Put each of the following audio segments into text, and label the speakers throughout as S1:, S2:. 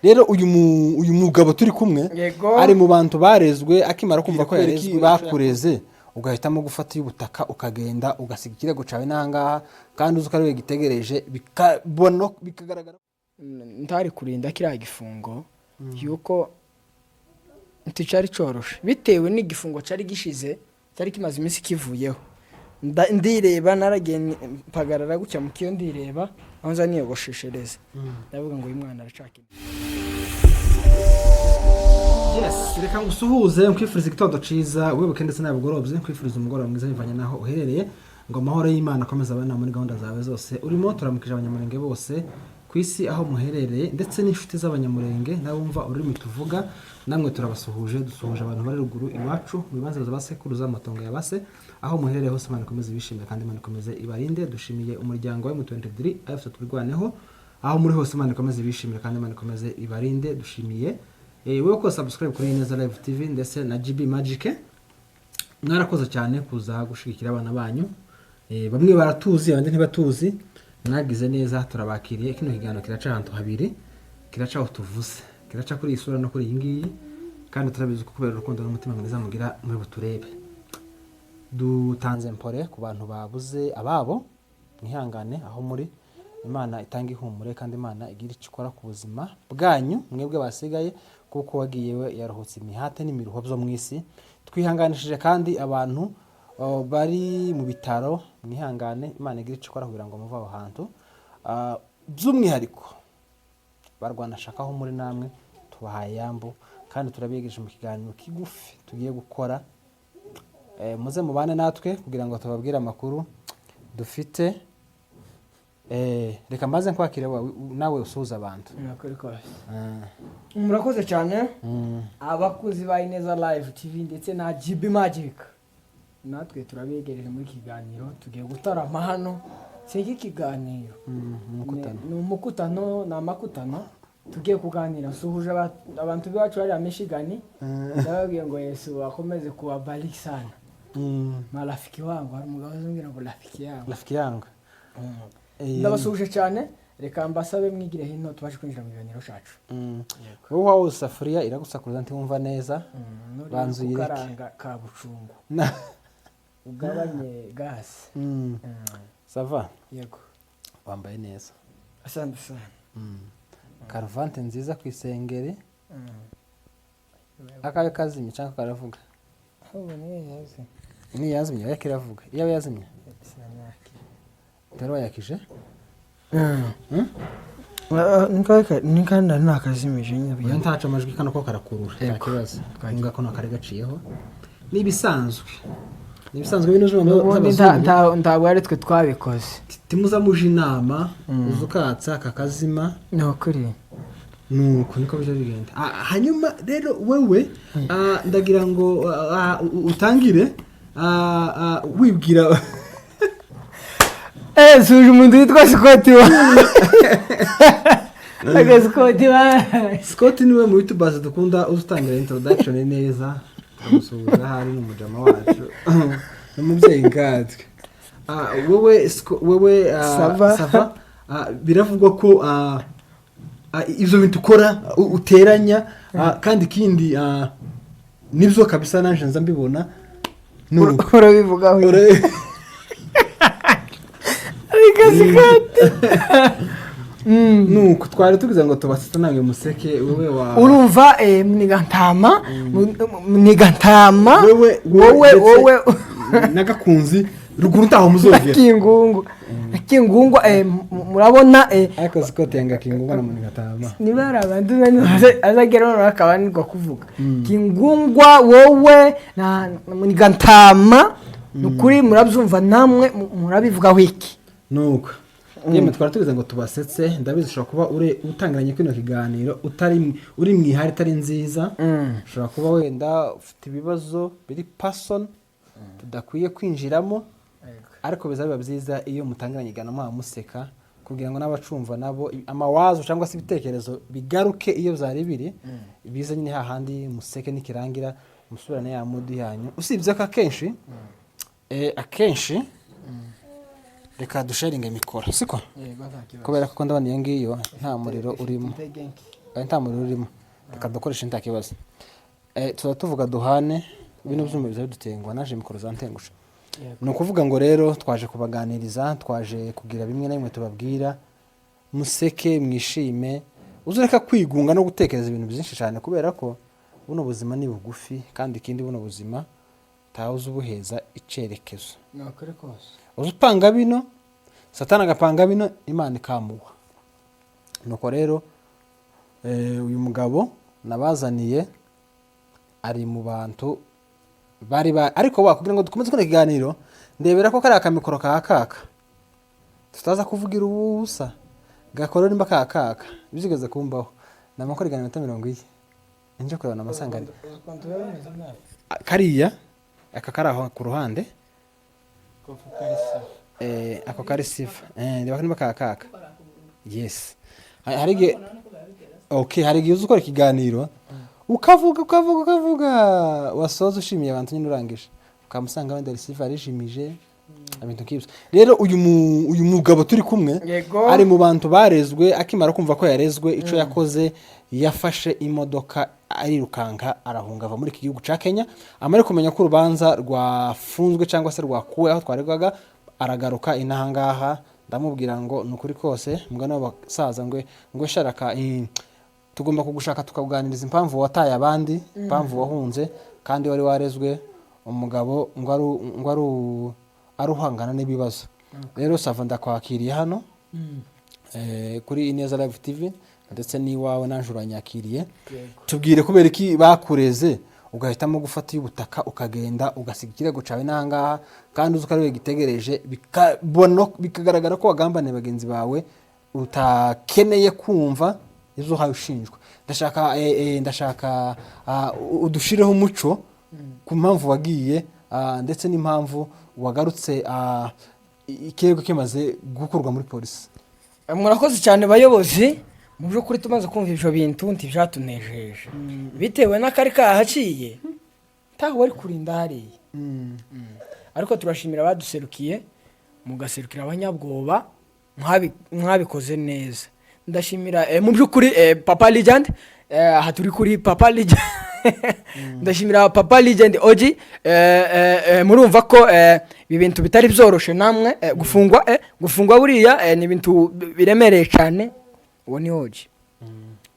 S1: Rero uyu mugabo turi kumwe ari mu bantu barezwe. Akimara kumva ko yarezwe, bakureze, ugahitamo gufata iy'ubutaka, ukagenda ugasiga ikirego cyawe n'ahangaha, kandi uzi ko ari we gitegereje, bikabona, bikagaragara.
S2: Ntari kurinda kiriya gifungo, yuko nticari coroshe bitewe n'igifungo cari gishize, cyari kimaze iminsi kivuyeho. Ndireba, naragiye mpagarara gutya mu kiyo, ndireba aho nza niyogosheshereza, ndavuga ngo uyu mwana aracaka.
S1: Yes, reka ngusuhuze, nkwifuriza igitondo cyiza, wibuke ndetse nawe bugorobye, nkwifuriza umugoroba mwiza bivanye n'aho uherereye, ngo amahoro y'Imana akomeze abana muri gahunda zawe zose urimo. Turamukije Abanyamurenge bose ku isi aho muherereye, ndetse n'inshuti z'Abanyamurenge n'abumva ururimi tuvuga, namwe turabasuhuje. Dusuhuje abantu bari ruguru iwacu mu bibanza bya sekuruza, amatongo ya base, aho muherereye hose. Imana ikomeze ibishimire kandi Imana ikomeze ibarinde. Dushimiye umuryango wa M23 AFC Twirwaneho, aho muri hose Imana ikomeze ibishimire kandi Imana ikomeze ibarinde. Dushimiye wowe ko subscribe kuri Neza Live TV ndetse na GB Magic. Mwarakoze cyane kuza gushigikira abana banyu. Bamwe baratuzi, abandi ntibatuzi. Mwagize neza, turabakiriye. Kino kiganiro kiraca ahantu habiri, kiraca aho tuvuze, kiraca kuri iyi sura no kuri iyi ngiyi, kandi turabizi ko kubera urukundo n'umutima mwiza mugira muri buturebe. Dutanze mpore ku bantu babuze ababo, mwihangane aho muri, Imana itanga ihumure kandi Imana igira icyo ikora ku buzima bwanyu mwebwe basigaye, kuko wagiye we yaruhutse imihate n'imiruho byo mu isi. Twihanganishije kandi abantu bari mu bitaro, mwihangane, Imana igira icyo ikora kugira ngo muve aho hantu. By'umwihariko barwanashaka aho muri, namwe tubahaye yambu kandi turabigisha mu kiganiro kigufi tugiye gukora. Muze mubane natwe kugira ngo tubabwire amakuru dufite. Reka mbaze nkwakire nawe usuhuza abantu.
S2: Nukuri kose. Murakoze cyane, abakunzi ba Ineza Live TV ndetse na GB Magic. Natwe turabegereje muri iki kiganiro tugiye gutarama hano. Si iki kiganiro,
S1: Umukutano.
S2: Ni umukutano, ni amakutano tugiye kuganira. Nsuhuje abantu bacu bariya Michigan, ndababwiye ngo Yesu akomeze kuwabariki sana. Marafiki wangu, hari umugabo uzambwira ngo rafiki yangu.
S1: Rafiki yangu.
S2: Ndabasuhuje cyane, reka mbasabe mwigire hino tubashe kwinjira mu kiganiro cyacu.
S1: Wowe wawe isafuriya iragusakuriza, ntiwumva neza. Banza uyireke.
S2: Kukaranga ka bucungu, ugabanye gasi.
S1: Ça va?
S2: Yego.
S1: Wambaye neza.
S2: Asante sana.
S1: Karuvante nziza ku isengeri. Akawe kazimye cyangwa karavuga?
S2: Ahubwo niyo yazi.
S1: Niyo yazimye, ariko iravuga iyo yazimye.
S2: Sinanyaki.
S1: Utari wayakije?
S2: Ni kandi nari nakazimije nyine.
S1: Oya, ntaca amajwi, kano ko karakurura, nta kibazo. Ngako kari gaciyeho, ni ibisanzwe, ni ibisanzwe bino
S2: Ubundi
S1: z'abazungu.
S2: Ntabwo ari twe twabikoze.
S1: Timuza muje inama, uza ukatsa kakazima.
S2: Ni ukuri.
S1: Nuko niko bijya bigenda. Hanyuma rero wewe, ndagira ngo utangire wibwira.
S2: Suje umuntu witwa Scott wa aga Scott wa.
S1: Scott niwe mu youtubers dukunda, uza utangira introduction neza. Turamusuhuza, ahari ni umujama wacu, ni umubyeyi nkatwe. Wowe wewe
S2: Ça va.
S1: Ça va? Biravugwa ko ibyo bintu ukora uteranya, kandi ikindi, nibyo kabisa, naje nza mbibona. Nuko
S2: Urabivugaho ariko Scott.
S1: Nuko twari tugize ngo tubasetse namwe museke. Wowe wa
S2: Urumva, muniga-ntama, muniga-ntama.
S1: Wewe
S2: wowe
S1: ndetse
S2: wowe
S1: n'agakunzi ruguru ntaho muzongera.
S2: Kingungu, kingungu, murabona.
S1: Ariko Scott yanga Kingungu na munigatama.
S2: Niba hari abantu azagera noneho akaba ananirwa kuvuga Kingungwa, wowe na muniga-ntama, ni ukuri murabyumva namwe, murabivugaho iki?
S1: Nuko yemwe twari tugize ngo tubasetse. Ndabizi ushobora kuba uri utangiranye kino kiganiro utari uri mu ihari itari nziza, ushobora kuba wenda ufite ibibazo biri personal tudakwiye kwinjiramo, ariko biza biba byiza iyo mutangiranye iganiro muba museka, kugira ngo n'abacumva nabo amawazo cyangwa se ibitekerezo bigaruke iyo byari biri bize nyine hahandi museke, nikirangira musubirane ya mood yanyu. Usibye ko akenshi akenshi reka dusharinge mikoro, siko? Kubera ko ndabona iyo ngiyo nta muriro urimo. Nta muriro urimo, reka dukoreshe, nta kibazo. Tuza tuvuga duhane bino byuma biza bidutengwa, naje mikoro zantengusha. Ni ukuvuga ngo rero twaje kubaganiriza, twaje kugira bimwe na bimwe tubabwira, museke, mwishime, uzureka kwigunga no gutekereza ibintu byinshi cyane, kubera ko buno buzima ni bugufi, kandi ikindi buno buzima ntawe ubuheza icerekezo.
S2: Ni ukuri kose.
S1: Uzi upanga bino, Satani agapanga bino, Imana ikamuha. Nuko rero uyu mugabo nabazaniye ari mu bantu bari ba, ariko wa kugira ngo dukomeze kino kiganiro, ndebera ko kariya kamikoro kakaka, tutaza kuvugira ubusa gakora nimba kakaka bizigeze kumbaho. Namakora iganiro iminota 40, nje kureba namasanga kariya aka kari aho ku ruhande. Ako kari sifa, reba niba kakaka. Yes, hari igihe, okay, hari igihe uza ukora ikiganiro, ukavuga, ukavuga, ukavuga, wasoza ushimiye abantu nyine, urangije ukamusanga wenda receiver arishimije, ibintu nk'ibyo. Rero uyu mugabo turi kumwe ari mu bantu barezwe. Akimara kumva ko yarezwe, icyo yakoze, yafashe imodoka arirukanka, arahunga, ava muri iki gihugu cya Kenya. Amara kumenya ko urubanza rwafunzwe cyangwa se rwakuwe aho twaregwaga, aragaruka inaha ngaha. Ndamubwira ngo ni ukuri kose, mugani w'abasaza ngo sharaka, tugomba kugushaka tukakuganiriza impamvu wataye abandi, impamvu wahunze kandi wari warezwe. Umugabo ngo ari uhangana n'ibibazo. Rero Sava, ndakwakiriye hano kuri Ineza Live TV, ndetse n'iwawe naje uranyakiriye. Tubwire kubera iki bakureze ugahitamo gufata iy'ubutaka, ukagenda ugasiga ikirego cyawe n'ahangaha, kandi uzi ko ari we gitegereje, bikagaragara ko wagambaniye bagenzi bawe, utakeneye kumva izo uhawe ushinjwa. Ndashaka ndashaka udushireho umuco ku mpamvu wagiye, ndetse n'impamvu wagarutse, ikirego kimaze gukorwa muri polisi.
S2: Murakoze cyane bayobozi. Mu by'ukuri tumaze kumva ibyo bintu ntibyatunejeje, bitewe n'akari kahaciye, ntaho wari kurinda hariya. Ariko turashimira abaduserukiye, mugaserukira abanyabwoba, mwabikoze neza. Ndashimira mu by'ukuri Papa Legend. Aha turi kuri Papa Legend. Ndashimira Papa Legend Oji. Murumva ko ibi bintu bitari byoroshe namwe. Gufungwa buriya ni ibintu biremereye cyane. Uwo ni Oji,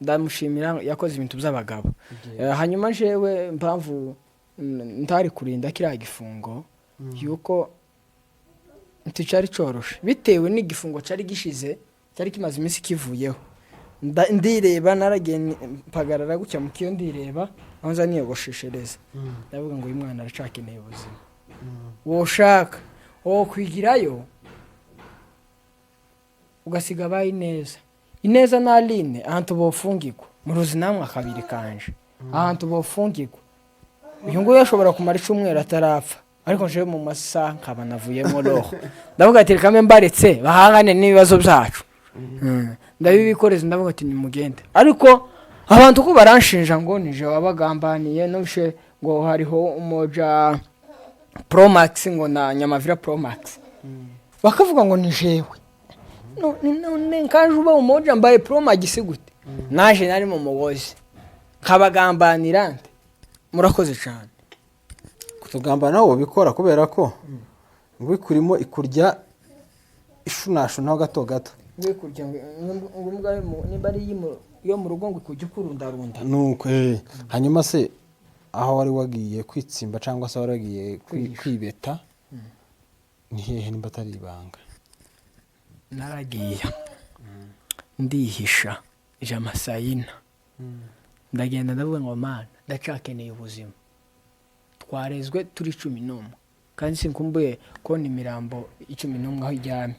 S2: ndamushimira, yakoze ibintu by'abagabo. Hanyuma jewe mpamvu ntari kurinda kiriya gifungo, yuko nticari coroshe, bitewe n'igifungo cari gishize, cyari kimaze iminsi kivuyeho. Ndireba, naragiye mpagarara gutya mu kiyo, ndireba aho nza niyogosheshereza, ndavuga ngo uyu mwana aracakeneye ubuzima. Woshaka wokwigirayo ugasiga abaye ineza, ineza na Aline ahantu bofungirwa muruzi namwe akabiri kanje ahantu bofungirwa. Uyu nguyu ashobora kumara icumweru atarapfa, ariko njewe mu masaha nkaba navuyemo roho. Ndavuga ati reka mbe mbaretse bahangane n'ibibazo byacu. Ndabibikoreza, ndavuga ati nimugende. Ariko abantu ko baranshinja ngo nije wabagambaniye, nushe ngo hariho Umoja Promax, ngo na Nyamavira Promax, bakavuga ngo ni jewe. None nkaje uba Umoja mbaye Promax gute? Naje nari mu mugozi nkabagambanira nte? Murakoze cyane.
S1: Kutugamba nawe ubikora, kubera ko ngo ikurimo ikurya ishunashunaho gato gato.
S2: Kurya ngo imbwa nimba ari yo mu rugo ngo ikujya ukurundarunda.
S1: Nuko hanyuma se aho wari wagiye kwitsimba cyangwa se wari wagiye kwibeta ni hehe, nimba atari ibanga?
S2: Naragiye ndihisha ijama sayina, ndagenda, ndavuga ngo Mana, ndacakeneye ubuzima. Twarezwe turi 11, kandi sinkumbuye kubona imirambo 11 aho iryamye,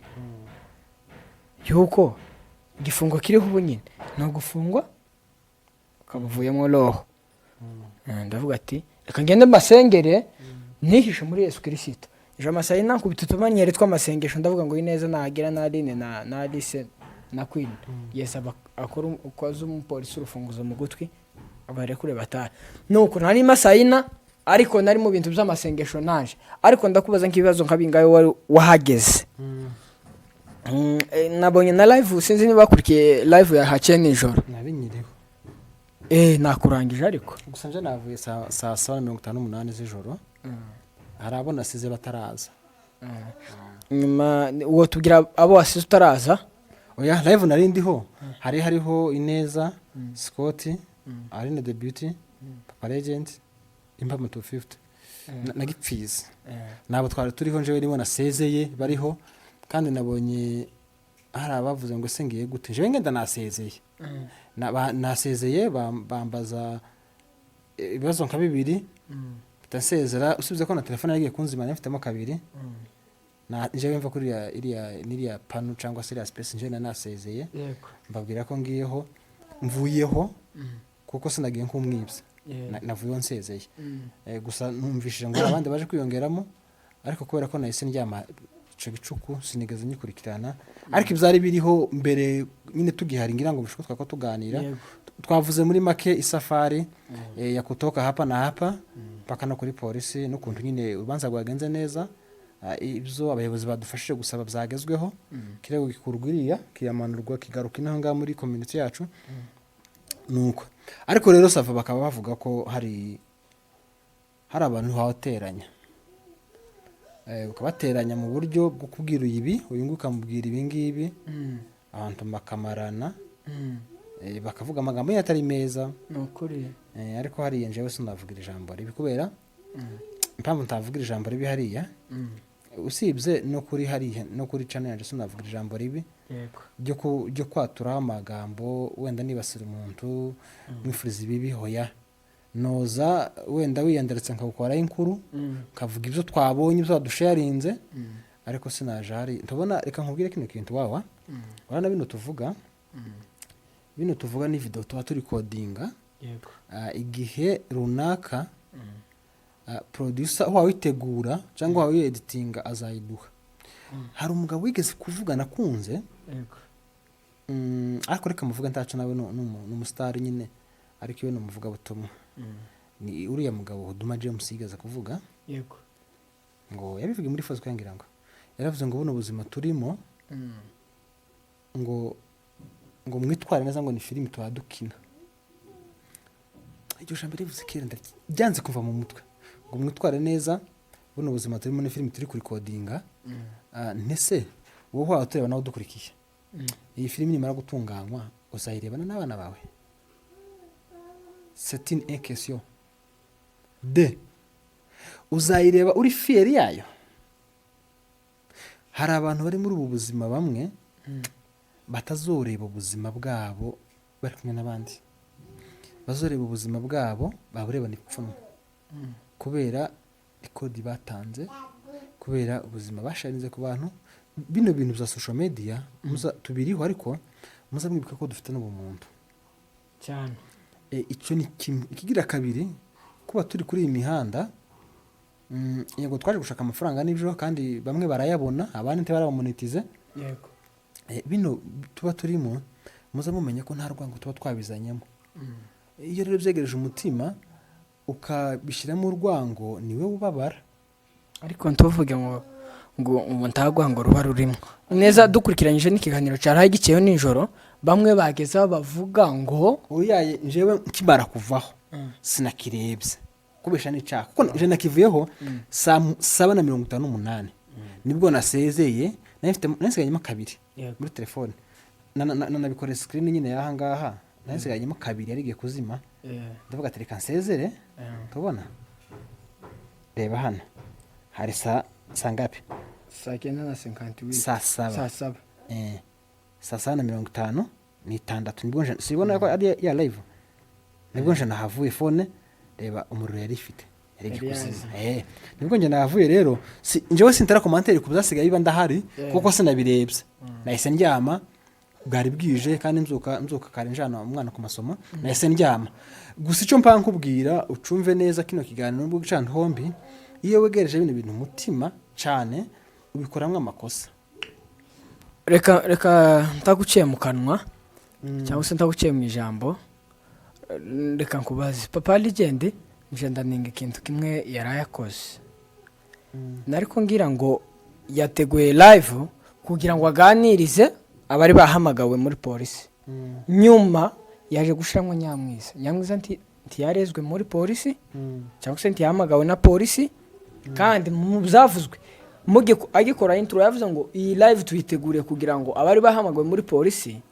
S2: yuko igifungo kiriho ubu nyine ni ugufungwa ukaba uvuyemo roho. Ndavuga ati reka ngende mbasengere, nihishe muri Yesu Kirisito. Ejo amasayina nkubita utumanyeri tw'amasengesho, ndavuga ngo ineza nagira na Aline na Alice na Queen, Yesu aba akora ukoze umupolisi urufunguzo mu gutwi, barekure batahe. Nuko nari masayina, ariko nari mu bintu by'amasengesho naje. Ariko ndakubaza nk'ibibazo nka bingahe wari wahageze? Nabonye na live, sinzi niba bakurikiye live ya haciye nijoro.
S1: Nabinyiriho.
S2: Nakurangije ariko.
S1: Gusa nje navuye saa 7:58 z'ijoro, hari abo nasize bataraza.
S2: Nyuma uwo tubwira abo wasize utaraza.
S1: Oya, live nari ndiho, hariho Ineza, Scott, Aline the Beauty, Papa Legend, Impamo 250 na Gipfizi. Ntabwo twari turiho, njyewe nibo nasezeye bariho. Kandi nabonye hari abavuze ngo: "Ese ngiye gute?" Njyewe ngenda nasezeye. Nasezeye bambaza ibibazo nka bibiri, mpita nsezera. Usibye ko na telefone yagiye kunzimana, mfitemo kabiri. Na njyewe mva kuri iriya n'iriya pano cyangwa se iriya space, njyewe nasezeye, mbabwira ko ngiyeho, mvuyeho, kuko sinagiye nk'umwibye. Navuyeho nsezeye. Gusa numvishije ngo hari abandi baje kwiyongeramo, ariko kubera ko nahise ndyama ico gicuku, sinigeze nyikurikirana. Ariko ibyari biriho mbere nyine tugihari, ngira ngo bishoboka ko tuganira. Twavuze muri make isafari ya kutoka hapa na hapa mpaka no kuri polisi, n'ukuntu nyine urubanza rwagenze neza. Ibyo abayobozi badufashije gusaba byagezweho, kirego gikurwa iriya, kiyamanurwa, kigaruka inaha ngaha muri community yacu. Nuko ariko rero sava bakaba bavuga ko hari abantu bateranya, ukabateranya mu buryo bwo kubwira uyu ibi, uyu nguyu ukamubwira ibi ngibi, abantu bakamarana, bakavuga amagambo ye atari meza.
S2: Ni ukuri.
S1: Ariko hariya njyewe sinavugira ijambo ribi, kubera impamvu ntavugira ijambo ribi hariya, usibye no kuri hariya no kuri channel yanjye sinavugira ijambo ribi ryo kwaturaho amagambo, wenda nibasira umuntu, mwifuriza ibibi. Hoya, noza wenda wiyandaritse nkawukoraho inkuru, nkavuga ibyo twabonye, ibyo wadusharinze, ariko sinaje hari ntubona. Reka nkubwire kino kintu wawa urabona bino tuvuga ni video tuba turi kodinga. Igihe runaka, producer wawitegura cyangwa wawieditinga azayiduha. Hari umugabo wigeze kuvuga nakunze, ariko reka muvuga ntaco, nawe ni umusitari nyine, ariko iwe ni umuvugabutumwa. Ni uriya mugabo Huduma James, yigeze kuvuga ngo yabivuge muri Foursquare, ngira ngo yaravuze ngo buno buzima turimo, ngo mwitware neza, ngo ni filimi tuba dukina. Iryo jambo rivuze kera, byanze kuva mu mutwe, ngo mwitware neza, buno buzima turimo ni filimi turi kurikodinga. Ntese wowe waba tureba nawe udukurikiye, iyi filimi nimara gutunganywa uzayirebana n'abana bawe? C'est une question de uzayireba uri fier yayo? Hari abantu bari muri ubu buzima, bamwe batazoreba ubuzima bwabo bari kumwe n'abandi, bazoreba ubuzima bwabo baburebana ipfunwe kubera record batanze, kubera ubuzima basharinze ku bantu. Bino bintu bya social media muza tubiriho, ariko muza mwibuka ko dufite n'ubumuntu.
S2: Cyane.
S1: Icyo ni kimwe. Ikigira kabiri, kuba turi kuri iyi mihanda, yego twaje gushaka amafaranga nibyo, kandi bamwe barayabona, abandi ntibarabamonetize. Bino tuba turimo, muza mumenya ko nta rwango tuba twabizanyemo. Iyo rero byegereje umutima ukabishyiramo urwango, niwe ubabara.
S2: Ariko ntuvuge ngo nta rwango ruba rurimo neza. Dukurikiranyije n'ikiganiro cyaraye gikeyo nijoro, bamwe bageze aho bavuga ngo
S1: Oyaye, njyewe nkimara kuvaho sinakirebye, kubesha n'icyaha, kuko nje nakivuyeho saa 7:58, nibwo nasezeye. Nari nsigayemo kabiri muri telefone. Nanabikoreye screen nyine y'aha ngaha. Nari nsigayemo kabiri, yari igiye kuzima, ndavuga ati: "Reka nsezere." Tubona, reba hano, hari saa ngapi?
S2: Saa 9 na 58.
S1: Saa saba.
S2: Saa saba.
S1: Saa 7:56 nibwo nje, sibona ko ari ya live, nibwo nje nahavuye. Phone, reba umuriro yari ifite, yari igiye
S2: Yari
S1: kuzima. Nibwo nje nahavuye rero. Si njyewe sintera commentaire ku byasigaye biba ndahari, kuko sinabirebye, nahise ndyama, bwari bwije, kandi nzuka kare njana umwana ku masomo, nahise ndyama. Gusa icyo mpanga nkubwira, ucumve neza kino kiganiro nubwo gicana hombi, iyo wegereje bino bintu umutima cyane, ubikoramo amakosa.
S2: Reka ntaguciye mu kanwa cyangwa se ntaguciye mu ijambo, reka nkubaze. Papa Legend, nje ndaninga ikintu kimwe yari yakoze, nariko ngira ngo yateguye live kugira ngo aganirize abari bahamagawe muri polisi nyuma. Yaje gushiramo Nyamwiza. Nyamwiza ntiyarezwe muri polisi cyangwa se ntiyahamagawe na polisi. Kandi mu byavuzwe agikora intro, yavuze ngo iyi live tuyiteguriye kugira ngo abari bahamagawe muri polisi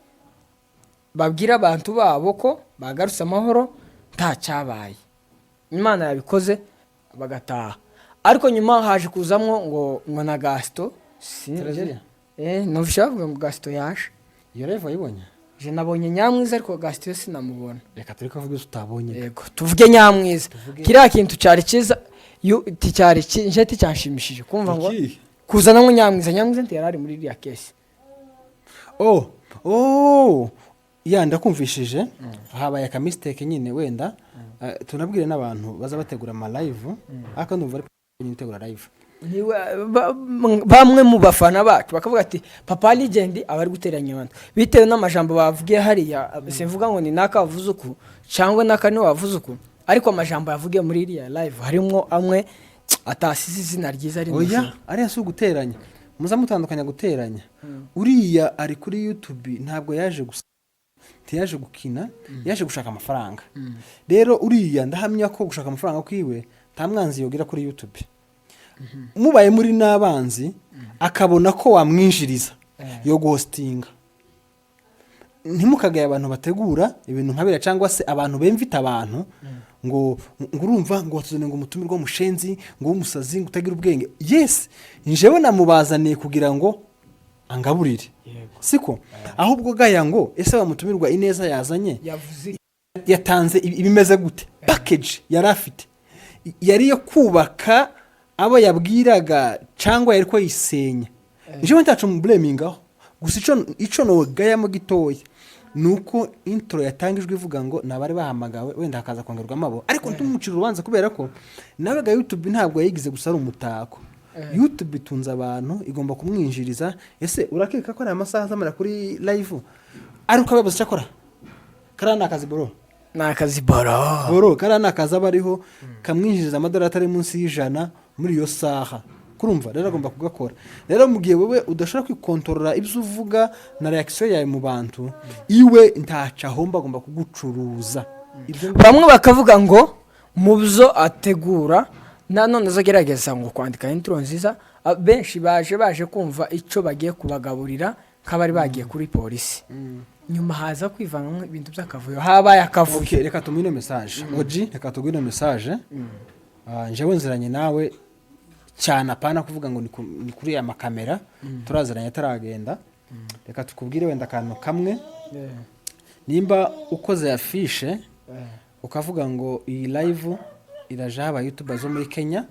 S2: babwire abantu babo ko bagarutse amahoro, nta cyabaye, Imana yabikoze, bagataha. Ariko nyuma haje kuzamwo ngo na Gasito.
S1: Tereziya?
S2: Numvise bavuga ngo Gasito yaje.
S1: Iyo live wayibonye?
S2: Je nabonye Nyamwiza, ariko Gasito yo sinamubona.
S1: Reka turi kuvuga ibyo tutabonye.
S2: Yego, tuvuge Nyamwiza.
S1: Tuvuge.
S2: Kiriya kintu cyari cyiza, ticyari nje ticyanshimishije kumva ngo
S1: Ikihe?
S2: kuzanamo Nyamwiza. Nyamwiza ntiyari ari muri iriya case.
S1: Oh, ya, ndakumvishije. Habaye aka mistake nyine wenda. Tunabwire n'abantu baza bategura ama live, ariko ndumva ari nyine utegura live.
S2: Bamwe mu bafana bacu bakavuga ati Papa Legend aba ari guteranya abantu bitewe n'amajambo bavugiye hariya. Simvuga ngo ni naka wavuze uku cyangwa naka niwe wavuze uku, ariko amajambo yavugiye muri iriya live harimo amwe atasize izina ryiza ari
S1: Oya, ariya si uguteranya, muza mutandukanya guteranya. Uriya ari kuri YouTube, ntabwo yaje gusa, ntiyaje gukina, yaje gushaka amafaranga. Rero uriya ndahamya ko gushaka amafaranga kwiwe nta mwanzi yogira kuri YouTube. Mubaye muri n'abanzi, akabona ko wamwinjiriza yo guhostinga. Ntimukagaye abantu bategura ibintu nka biriya, cyangwa se abantu bemvita abantu ngo urumva ngo watuzaniye ngo umutumirwa w'umushenzi, ngo w'umusazi, ngo utagira ubwenge. Yes, njyewe namubazaniye kugira ngo angaburire, siko? Ahubwo gaya ngo ese wamutumirwa ineza yazanye
S2: yavuze
S1: yatanze ibimeze gute? Package yari afite yari iyo kubaka abo yabwiraga cyangwa yari ko yisenya? Njyewe ntacu mublamingaho, gusa ico nogayamo gitoya ni uko intro yatangijwe ivuga ngo ni abari bahamagawe, wenda hakaza kongerwamo abo, ariko ntumucire urubanza kubera ko nawe ga YouTube ntabwo yayigize gusa ari umutako. YouTube itunze abantu, igomba kumwinjiriza. Ese urakeka ko ari amasaha azamara kuri live ari uko abayobozi icyo akora? Kariya ni akazi, bro.
S2: Ni akazi, bro.
S1: Bro, kariya ni akazi aba ariho kamwinjiriza amadolari atari munsi y'100 muri iyo saha. Kurumva rero agomba kugakora. Rero mu gihe wowe udashobora kwikontorora ibyo uvuga na reaction yawe mu bantu, iwe ntaco ahomba, agomba kugucuruza ibyo.
S2: Bamwe bakavuga ngo mu byo ategura nanone azagerageza ngo kwandika intro nziza. Benshi baje kumva icyo bagiye kubagaburira nk'abari bagiye kuri polisi, nyuma haza kwivangamo ibintu by'akavuyo, habaye akavuyo.
S1: Okay, reka tumuhe ino message. Oji, reka tuguhe ino message. Njyewe nziranye nawe cyane, apana kuvuga ngo ni kuri aya makamera, turaziranye ataragenda. Reka tukubwire wenda akantu kamwe. Nimba ukoze affiche ukavuga ngo iyi live iraje aba YouTubers zo muri Kenya,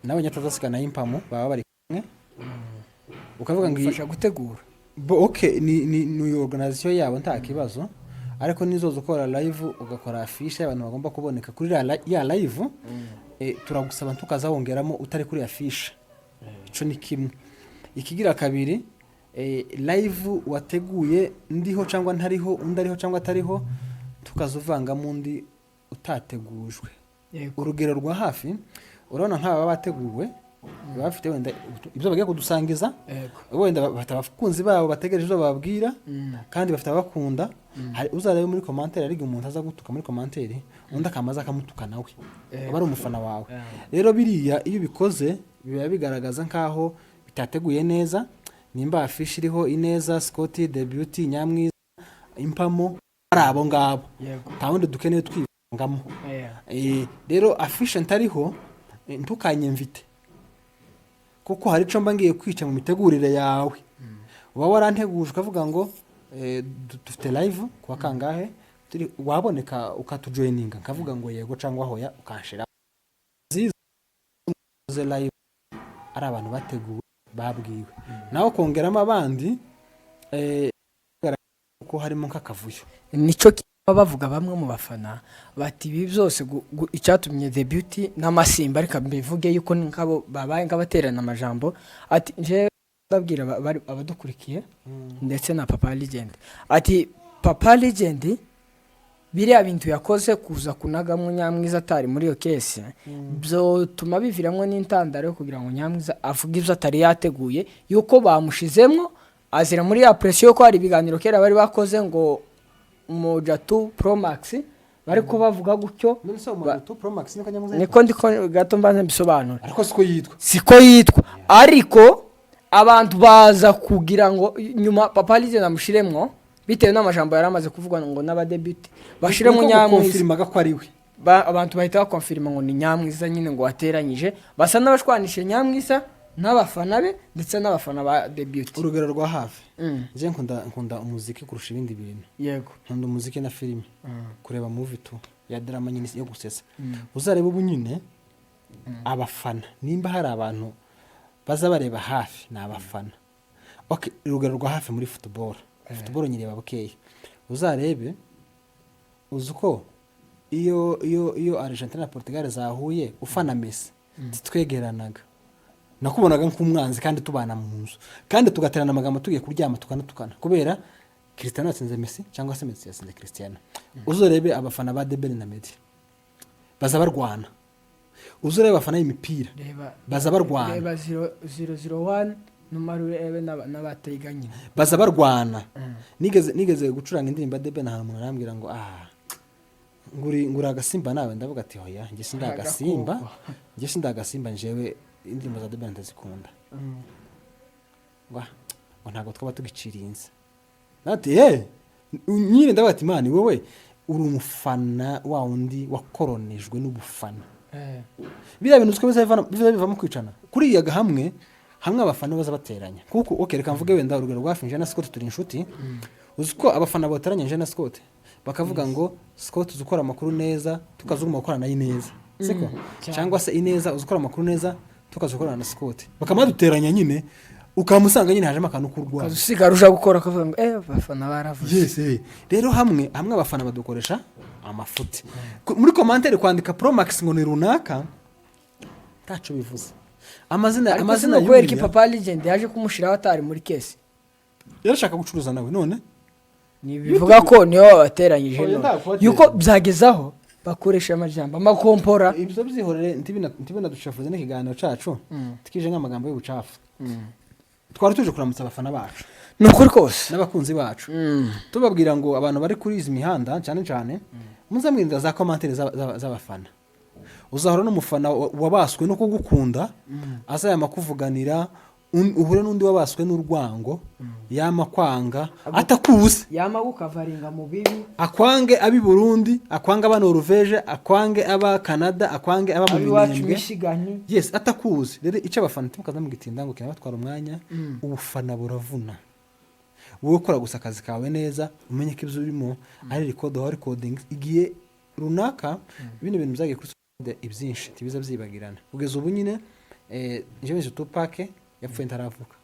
S1: nawe nyatazasigana y'impamo baba bari kumwe, ukavuga ngo iyi
S2: Gufasha gutegura.
S1: Okay, ni organisation yabo, nta kibazo. Ariko nizoza ukora live ugakora affiche y'abantu bagomba kuboneka kuri ya live, turagusaba ntukazawongeramo utari kuri affiche. Ico ni kimwe. Ikigira kabiri, live wateguye ndiho cyangwa ntariho, undi ariho cyangwa atariho, tukazuvangamo undi utategujwe. Urugero rwa hafi, urabona nk'aba baba bateguwe, baba bafite wenda ibyo bagiye kudusangiza, wenda bafite abakunzi babo bategereje ibyo bababwira, kandi bafite ababakunda. Hari uzarebe muri commentaire, ariko umuntu aza gutuka muri commentaire, undi akamaza akamutuka nawe aba ari umufana wawe. Rero biriya iyo ubikoze biba bigaragaza nkaho bitateguye neza. Nimba affiche iriho Ineza, Scott, The Beauty, Nyamwiza, Impamo, ari abo ngabo, nta wundi dukeneye twivangamo. Rero affiche ntariho, ntukanyemvite, kuko hari icyo mba ngiye kwica mu mitegurire yawe. Uba waranteguje ukavuga ngo dufite live kuwa kangahe, turi waboneka ukatujoininga, nkavuga ngo yego cyangwa hoya, ukanshira nziza live ari abantu bateguwe babwiwe, nawe kongeramo abandi, ko harimo nk'akavuyo.
S2: Nicyo baba bavuga bamwe mu bafana bati ibi byose icyatumye The Beauty n'amasimba, ariko mbivuge yuko ni nk'abo babaye nk'abaterana amajambo, ati nje ndabwira abadukurikiye ndetse na Papa Legend, ati Papa Legend biriya bintu yakoze kuza kunagamo Nyamwiza atari muri iyo case, byotuma biviramo n'intandaro yo kugira ngo Nyamwiza avuge ibyo atari yateguye, yuko bamushizemo azira muri ya pression ko hari ibiganiro kera bari bakoze ngo Umoja 2 Pro Max bari ko bavuga gutyo.
S1: None se Umoja 2 Pro Max niko Nyamwiza?
S2: Niko ndiko gato mbanze mbisobanura.
S1: Ariko siko yitwa.
S2: Siko yitwa, ariko abantu baza kugira ngo nyuma Papa Legend amushiremwo bitewe n'amajambo yari amaze kuvugwa ngo n'abadebute bashiremo
S1: Niko
S2: Nyamwiza.
S1: Gukonfirmaga ko ari we.
S2: Abantu bahita bakonfirima ngo ni Nyamwiza nyine, ngo wateranyije basa n'abashwanishije Nyamwiza n'abafana be ndetse n'abafana ba debute.
S1: Urugero rwa hafi, njye nkunda umuziki kurusha ibindi bintu. Nkunda umuziki na filime, kureba movie tu ya drama nyine yo gusetsa. Uzareba ubu nyine abafana, nimba hari abantu baza bareba hafi ni abafana. Okay, urugero rwa hafi muri football, football nyireba bukeya. Uzarebe, uzi uko iyo Argentina na Portugal zahuye, ufana Messi titwegeranaga, nakubonaga nk'umwanzi kandi tubana mu nzu, kandi tugaterana amagambo tugiye kuryama tukanatukana kubera Cristiano yatsinze Messi cyangwa se Messi yatsinze Cristiano. Uzarebe abafana ba The Ben na Meddy baza barwana. Uzarebe abafana b'imipira
S2: Reba
S1: baza barwana.
S2: Reba 0 0 0 1 numara urebe n'abatega nyine.
S1: Baza barwana. Nigeze gucuranga indirimbo ya The Ben ahantu, umuntu arambwira ngo ah, nguri agasimba nawe. Ndavuga ati hoya, njye sindi agasimba.
S2: Agakoko.
S1: Njye sindi agasimba, njyewe indirimbo za The Ben ndazikunda. Ngo ah, ngo ntabwo twaba tugicirinze. Ati eh nyine, ndavuga ati man, wowe uri umufana wa wundi wakoronejwe n'ubufana. Biriya bintu uziko biza bivamo kwicana kuriya hamwe hamwe abafana baza bateranya. Kuko okay, reka mvuge wenda urugero rwa Nje na Scott turi inshuti. Uzi ko abafana bateranya Nje na Scott bakavuga ngo Scott uzi ukora amakuru neza, tukazuguma gukorana nayo neza, siko?
S2: Cyane.
S1: Cyangwa se Ineza uzi ukora amakuru neza, tukaza gukorana na Scott, bakamaduteranya nyine, ukamusanga nyine hajemo akantu k'urwango.
S2: Ukaza usigara uja gukora ukavuga ngo eh, abafana baravuze.
S1: Yes, eh. Rero hamwe hamwe abafana badukoresha amafuti. Muri commentaire kwandika Pro Max ngo ni runaka ntaco bivuze amazina.
S2: Ariko
S1: Amazina
S2: si ukubera ko
S1: y'uriya
S2: Papa Legend yaje kumushiraho atari muri case?
S1: Yarashaka gucuruza nawe none.
S2: Ntibivuga ko niwe wabateranyije.
S1: Oya,
S2: None
S1: ntabwo kubatera.
S2: yuko byagezaho bakoresha amajambo amakompora.
S1: Ibyo byihorere, ntibinadushafuze n'ikiganiro cacu tukije nk'amagambo y'ubucafu. Twari tuje kuramutsa abafana bacu
S2: Ni ukuri kose.
S1: n'abakunzi bacu, tubabwira ngo abantu bari kuri izi mihanda cyane cyane muzamwirinda za commentaire z'abafana. Uzahora n'umufana wabaswe no kugukunda, azayama kuvuganira, uhure n'undi wabaswe n'urwango, yama kwanga atakuzi.
S2: Yama gukavaringa mu bibi.
S1: Akwange abi Burundi, akwange aba Norvege, akwange aba Canada, akwange aba mu
S2: Ab'iwacu
S1: Minembwe.
S2: Michigan.
S1: Yes, atakuzi. Rero icyo abafana timukaza mugitinda ngo kinabatwara umwanya. Ubufana buravuna. Wowe ukora gusa akazi kawe neza, umenye ko ibyo urimo ari record aho recording igihe runaka. Bino bintu byagiye kuri social media ibyinshi ntibiza byibagirana. Kugeza ubu nyine James Tupac yapfuye ntaravuka,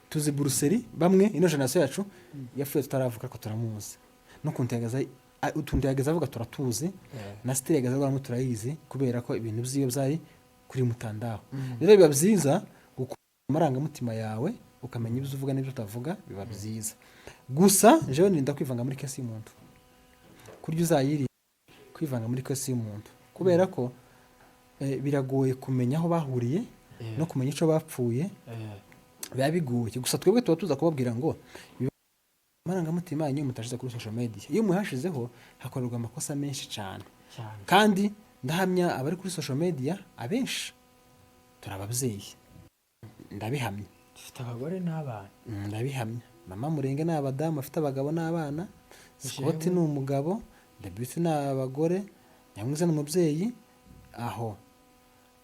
S1: tuzi Bruce bamwe ino generation yacu yapfuye tutaravuka, ariko turamuzi n'ukuntu yagaza, utuntu yagaza avuga turatuzi, na style yagaza arwamo turayizi, kubera ko ibintu byiwe byari kuri mutandao. Rero biba byiza gukora amarangamutima yawe, ukamenya ibyo uvuga n'ibyo utavuga. Biba byiza gusa jewe nirinda kwivanga muri case y'umuntu, kurya uzayirinda kwivanga muri case y'umuntu, kubera ko biragoye kumenya aho bahuriye no kumenya icyo bapfuye, biba bigoye. Gusa twebwe tuba tuza kubabwira ngo amarangamutima yanyu mutashize kuri social media. Iyo muyashizeho hakorerwa amakosa menshi cyane.
S2: Cyane.
S1: Kandi ndahamya abari kuri social media abenshi turi ababyeyi, ndabihamya.
S2: Dufite abagore n'abana.
S1: Ndabihamya. Mama Murenge ni abadamu bafite abagabo n'abana, Scott ni umugabo, Debute ni abagore, Nyamwiza ni umubyeyi, aho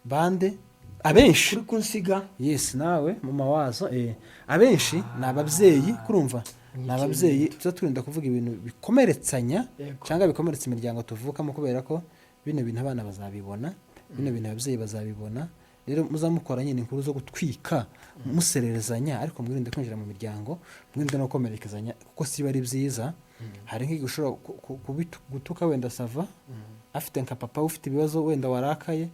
S1: bande abenshi.
S2: Kuri kunsiga.
S1: Yes, nawe mama wazo. Abenshi ni ababyeyi, kurumva ni ababyeyi. Tuza turinda kuvuga ibintu bikomeretsanya cyangwa bikomeretsa imiryango tuvukamo, kubera ko bino bintu abana bazabibona, bino bintu ababyeyi bazabibona. Rero muzamukora nyine inkuru zo gutwika musererezanya, ariko mwirinde kwinjira mu miryango, mwirinde no gukomerekezanya, kuko si ari byiza. Hari nk'igihe ushobora gutuka wenda Sava afite nka papa ufite ibibazo, wenda warakaye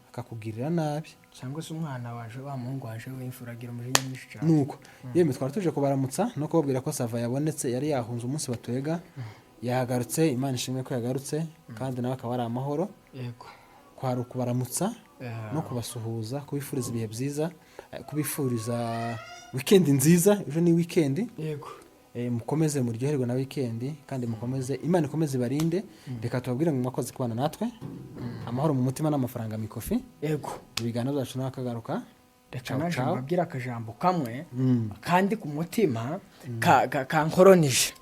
S1: akakugirira nabi.
S2: Cyangwa se umwana waje, wa muhungu waje w'imfura agira umujinya mwinshi cyane.
S1: Nuko yemwe twari tuje kubaramutsa no kubabwira ko Sava yabonetse. Yari yahunze umunsi batwega, yagarutse. Imana ishimwe ko yagarutse kandi nawe akaba ari amahoro. Kwari ukubaramutsa no kubasuhuza, kubifuriza ibihe byiza, kubifuriza weekend nziza. Ejo ni weekend. Mukomeze muryoherwe na weekend, kandi mukomeze, Imana ikomeze ibarinde. Reka tubabwire ngo mwakoze kubana natwe, amahoro mu mutima n'amafaranga mikofi.
S2: Yego.
S1: Ibiganiro byacu n'akagaruka.
S2: Reka
S1: Ciao,
S2: naje
S1: ciao.
S2: mbabwire akajambo kamwe kandi ku mutima kankoronije.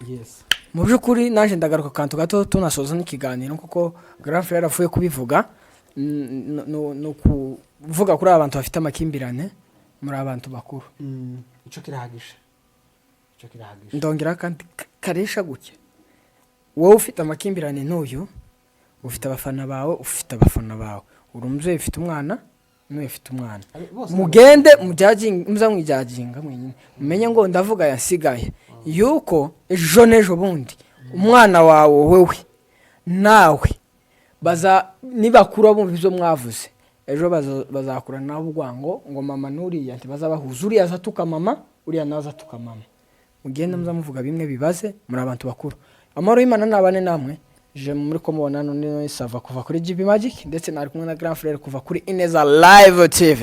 S2: Mu by'ukuri naje ndagaruka akantu gato, tunasoza n'ikiganiro, kuko grand frère avuye kubivuga. Ni ukuvuga kuri aba bantu bafite amakimbirane. Muri abantu bakuru.
S1: Icyo kirahagije, icyo kirahagije.
S2: Ndongera kandi karesha gutya: wowe ufite amakimbirane n'uyu, ufite abafana bawe, ufite abafana bawe, uri umubyeyi ufite umwana, n'uyu ufite umwana.
S1: Bose.
S2: Mugende mujudginge, muza mwijudginga mwenyine, mumenye ngo ndavuga yasigaye yuko ejo n'ejo bundi umwana wawe, wowe nawe baza nibakura bumva ibyo mwavuze, ejo bazakura nabo urwango ngo mama n'uriya ntibazabahuza, uriya azatuka mama, uriya nawe azatuka mama. Mugende muza muvuga bimwe bibaze. Muri abantu bakuru, amahoro y'Imana nabane namwe. Je muri ko mubona none sava kuva kuri GB Magic, ndetse nari kumwe na grand frère kuva kuri Ineza Live TV.